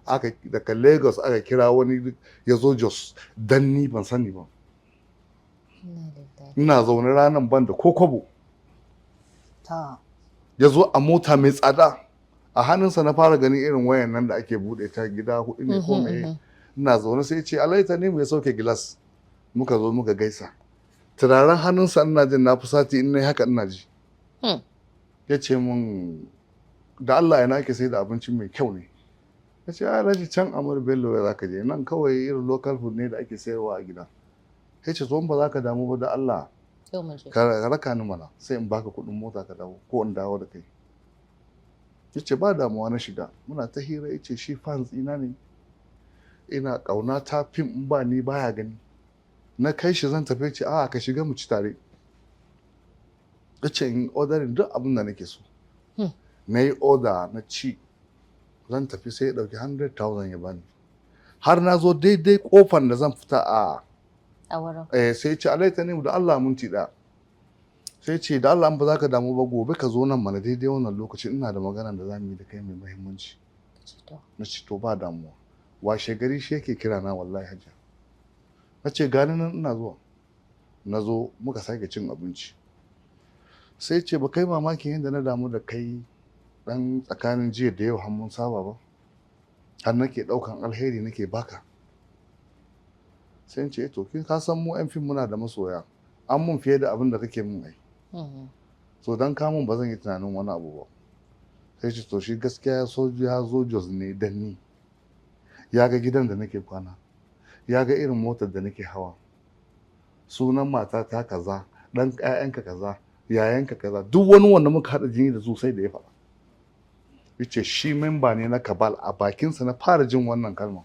Aka daga Lagos aka kira wani ya zo Jos dan ni, ban sani ba. Inna lillahi. Ina zaune ranar ban da ko kwabo. Ta. Ya zo a mota mai tsada, a hannunsa na fara ganin irin wayan nan da ake bude ta gida hudu ne ko me. Ina zaune sai ya ce, "Alhaji Tanimu." Ya sauke gilas, muka zo muka gaisa. Turaren hannunsa ina jin na fi sati in nayi haka ina ji. Ya ce mun, "Da Allah, ina ake sai da abinci mai kyau ne?" Ya ce, "Ai Alhaji, can Ahmadu Bello za ka je, nan kawai irin local food ne da ake sayarwa a gida." Ya ce, "To, in ba za ka damu ba, da Allah Yau mu je. ka raka ni mana, sai in baka kuɗin mota ka dawo, ko in dawo da kai." Ya ce, "Ba damuwa." Na shiga, muna ta hira. Ya ce shi fans ina ne, ina ƙauna ta fim, in ba ni baya gani. Na kai shi zan tafi, ce, "A, ka shiga mu ci tare." Ya ce in ordering duk abin da nake so. Na yi order, na ci, zan tafi sai ya ɗauki 100,000 ya bani. Har na zo daidai kofan da zan fita a A wurin. Eh, sai ce, "Alhaji Tanimu, da Allah, minti ɗaya." Sai ce, "Da Allah, in ba za ka damu ba, gobe ka zo nan mana daidai wannan lokacin, ina da magana da za mu yi da kai mai muhimmanci." Ce to. Na ce, "To, ba damuwa." Washe gari shi yake kira na, wallahi hajiya. Na ce, "Gani nan ina zuwa." Na zo, muka sake cin abinci. Sai ce, "Ba kai mamakin yadda na damu da kai dan tsakanin jiya da yau har mun saba ba, har nake daukan alheri nake baka." Sai in ce, "To, kin ka san mu yan fim muna da masoya, an mun fiye da abin da kake mun ai." So dan kamun ba zan yi tunanin wani abu ba. Sai ce, to, shi gaskiya ya so ya zo Jos ne dan ni, ya ga gidan da nake kwana, ya ga irin motar da nake hawa, sunan matata kaza, dan ƴaƴanka kaza, yayanka kaza, duk wani wanda muka haɗa jini da su sai da ya faɗa. Yace shi memba ne na cabal. A bakinsa na fara jin wannan kalma.